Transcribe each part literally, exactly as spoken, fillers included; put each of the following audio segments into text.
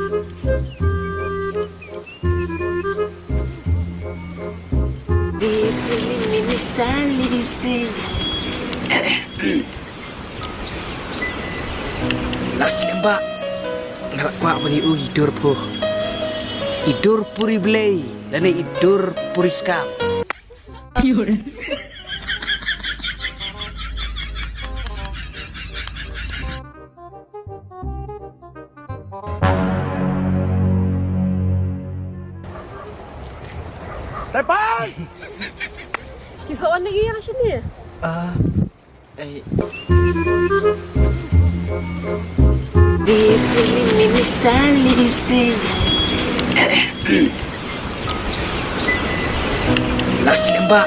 Last lem ba nga la kwah ban ïohi dur pur. I dur puri Blei lane i dur puri skam. Tepan! Ki ba wan lagi ïa ka shane? Ah, eh. Di tini mini sali si. Last lem ba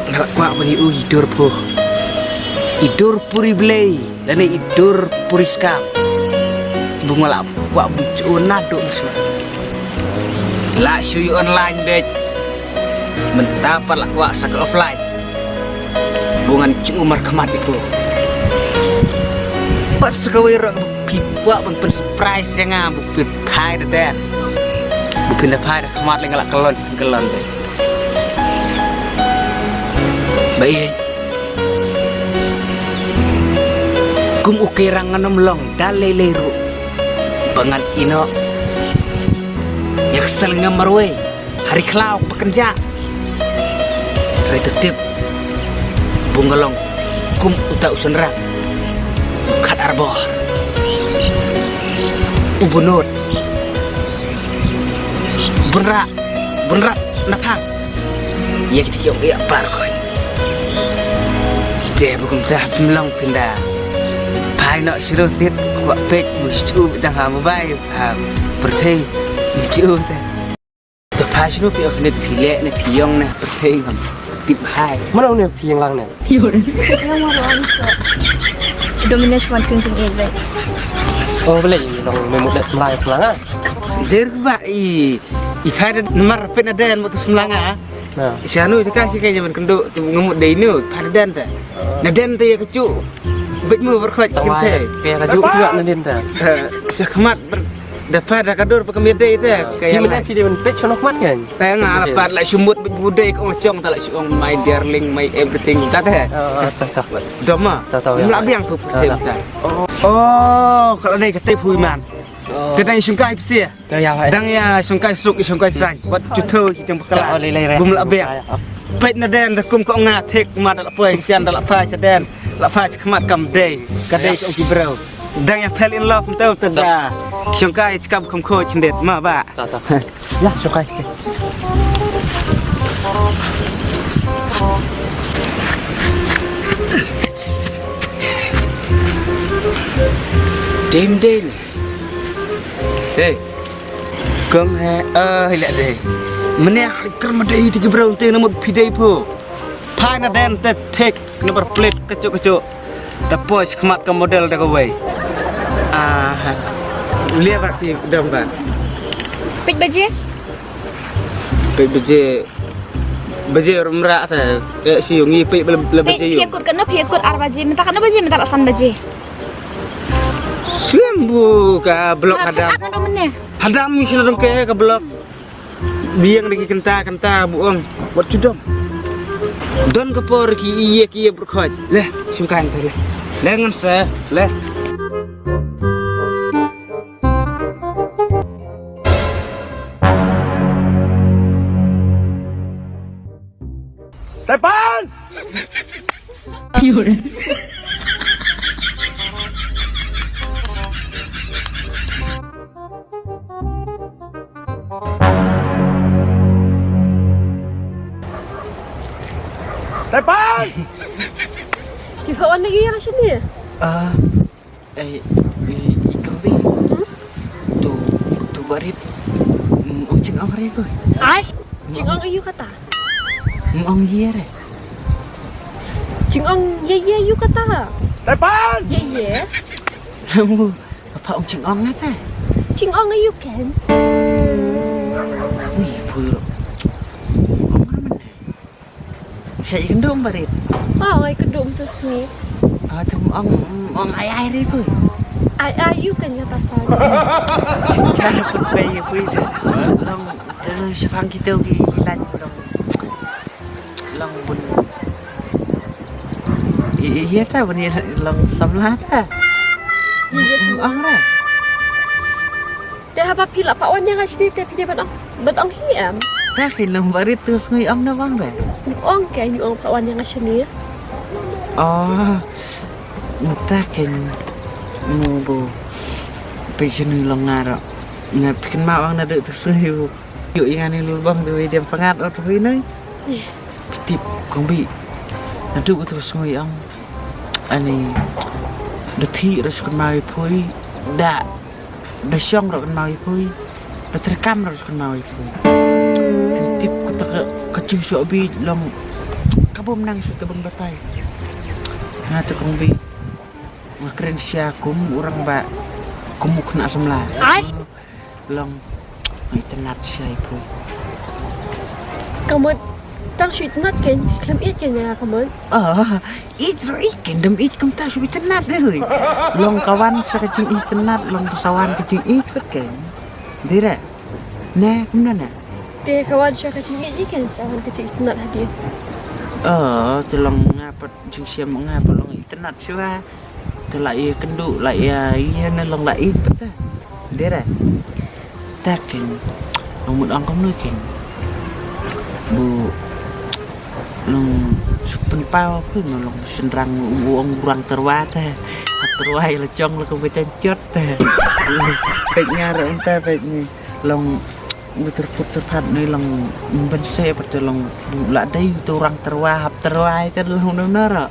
nga la kwah ban ïohi dur pur. I dur puri Blei lane i dur puri skam. Bun nga la kwah ban ju naduh musuh. La shu ïoh online beit. Mynta pat la kwah sa ka offline. Bun ngan ju markhmat ïa u. Pat sa kawei ruh phi kwah ban pyn surprise ïa nga, ba phi phai da dien. Ba phin da phai da khmat lei nga la kyllon sngewkyllon beit. Ba ïeit. Kum u Keirang ngan ym long da lei lei ruh ba ngan ïehnoh ïa ka selngam marwei ha ri khlaw ba kynjah. Hynrei to tip, bun nga long kum uta u shynrang u khat arbor, u bunot, bun rah, bun rah na phang ïa kita ki ong ïa par khoi. Te ba kumta phim long phin da phai noh shuh ruh, nit kwah peit, bu shu dang ha mobile, ha pyrthei, shu te. To phai shuh, phi ong nit phi leh ne phi ïong ne pyrthei ngam tip hai. Mano ne phi ïong lang ne? Ïong ma wan shuh. Dong ne shuh wan phi ïong jingeh beit. Oh, balei long me mut da semlai semlanga? Der ba i, i phai da namar peit na den mut semlanga. Na. Shano shaka shaka jaman kynduh, te nga mut dei nu, phai na den te. Na den te ïa ka ju. Beit mu barkhot kynthei. Ïa ka ju shuwa na den te. Eh, sha khmat ber-, da phai da ka dur ba ka mih dei te. Ka ïa la. Phi dei ban peit shano khmat kan? Te nga la pat la shu mut beit mu dei ka ong chong ta la shu ong my darling, my everything ta te. Oh, oh, ta, ta. Doma. Ta, ta, ïa. Mla biang phu phu te. Oh, ka la dei ka te phu man. Oh. Ka dang shongkai psi. Dang ïa shongkai suk, shongkai sain. Wat ju tho ki jong bakla. Oh, lei, lei, lei. Bym la biang. Peit na den da kum ka ong nga thik ma da la poi jan da la phai sha den. La phai sha khmat kam dei. Ka dei ka ong ki bro. Dang ïa fell in love mtew te da. Shongkai skam kham khoi khyndiat ma ba. Ta, ta. Ïa, shongkai. Dei, dei ne. Hey. Kong he, eh, hi leh dei. Mynne ha kar ma dei te ki bro te na mut phi dei pho. Phai na den te thik number plate kacho kacho. Da poi sha khmat ka model da kawei. Ah, lia ba ki dam ba. Peit baje. Peit baje. Baje rum ra ta. Eh, si ngi peit ba la, la baje. Peit, phi kut kano, phi kut ar baje. Mynta kano baje, mynta la san baje. Siem bu ka blok hadam. Hadam ni sina dong ke ka blok. Biang da ki kynta kynta bu ong wat ju dom. Don ka por ki ïa ki ïa barkhot. Leh, shim ka hangta leh. Leh ngan sa, leh. Sepan! Tepan! Ki ba wan lagi ïa ka shane? Ah, eh, i, i kong bi. Hmm? Tu, tu barit. Mm, ong ching ong re ko. Ai, ching ong ayu kata. Mm, ong ye re. Ching ong ye ye ayu kata. Tepan! Ye ye. Lamu. Apa ong ching ong ata? Ching ong ayu ken. Ni pur. Ong mana? Sa ikendum barit. Ah, ong ikendum tu smi. Ah, tu ong, ong ai ai ri pur. Ai ai yu ken ya tapa. Put bai ïa pui te. Long, te long shaphang kito ki, ki lait long. Long bun. I, i, ïa ta bun ïa long samla ta. Ïa, ïa, samla. Ong ra. Te haba phi la pah wan ïa nga shane te phi dei ban ong, ban ong hi em. Ta khin long ba rit tu sngi ong na bang re. Ong ke ngi ong pah wan ïa nga shane. Oh. Ta khin mo bo. Pe shane long nga ro. Na phi kynmaw ong na dei tu sngi bo. Ïoh ïa nga ne lul bang dei dem pangat ot hui nai. Ih. Phi tip kong Bi. Naduh kato ka sngi ong. Ani. Da thik ruh shu kynmaw ïa phi. Da. Da shong ruh kynmaw ïa phi. Da treikam ruh shu kynmaw ïa phi. Phim tip kata ka, ka jingshoh Bi long. Ka bym nang shu te bym batai. Nga te kong Bi. Nga kren sha kum u rangbah. Kum u khynnah samla. Ai. Long. Nga itynnat sha ïa phi. Ka mut tang shu itynnat kein, khlem ïeit kein ïa nga ka mut. Oh, ïeit ruh ïeit kein, dam ïeit kumta shu itynnat de hoi. Long ka wan sha ka jingitynnat, long ka sa wan ka jingïeit pat kein. Dei re? Ne, kumno ne? Te ka wan sha ka jingïeit ïeit kein, sa wan ka jingitynnat hadien. Oh, te long nga pat jingshem nga pat long itynnat shuwa. Te la ïa kynduh, la ïa, ïa ne long la ïeit pat te. Dei re. Ta kein. Long mut ong kumno kein. Bu long shu pynpaw phi no long shynrang u ong u rang tyrwa te. Tyrwa ïa la jong la kum ka janjot te. Peit nga ruh mynta peit ni. Long u tyrput tyrphat ni long ban se pat te long la dei u tu rang tyrwa hap tyrwa te long no no ro.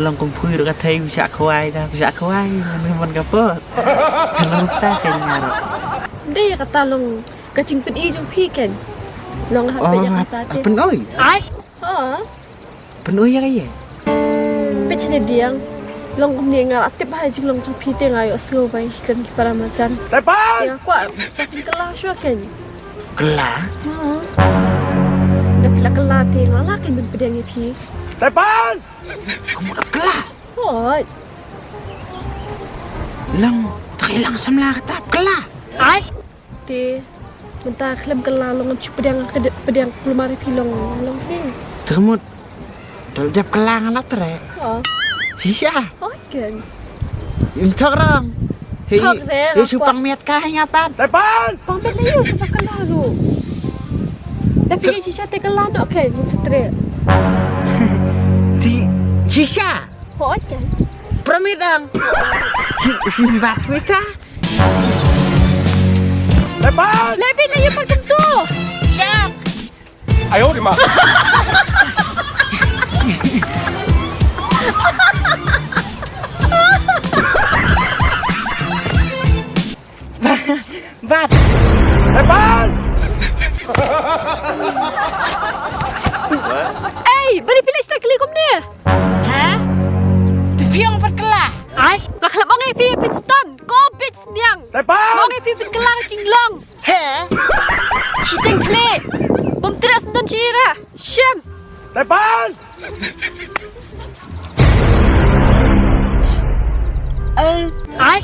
Long kum phi ruh ka thei phi shah khwai ta, phi shah khwai, man, man ka pot. Ka long ta ka nyar. Dei kata long ka jingpyni jong phi kein. Long ha phi ïa kata te. Pynoi. Ai. Ha. Pynoi ïa ka ïa. Phi shane diang. Long kumne nga la tip ha jinglong jong phi te nga ïohsngew ba ïa ki kren ki para marjan. Tepan. Ïa kwah. Pynkylla shuwa kein. Kylla? Ha. Da phi la kylla te nga la kein ban pdiang ïa phi. Tepan. Ka mut ap kylla. Hooid. Long, te ka i lang samla kata ap kylla. Ai. Te mynta khlem kylla long ngam shu pdiang ka de-, pdiang ka kulmar ïa phi long, long hi. Te ka mut, te la dep kylla nga la treh. Oh. Shisha. Hooid kein. Im thok rong. Thok rong, hi shu pang miat ka hi nga pat. Pang miat la ïoh sa ba kylla ruh. Da phi shisha te kylla noh kein, ngam sa treh. Te shisha. Hooid kein. Pyrmit dang. Shi, shi bat wita. Lepas. Lebih lagi pat kumtu. Shang. Ayo di ma. Bat. Lepas. Ei, bali pili stek kali kumne. Ha? Te phi ong pat kylla? Ai, nga khlem ong ïa phi phin stun. Ko bit sniang. Tepan. Nga ong ïa phi phin kylla ka jinglong. He? Shiteng khleh. Bym treh sniang shi ira. Shem. Tepan. Eh. Ai.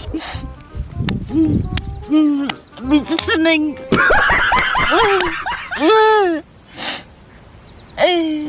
Bit sniang. Eh.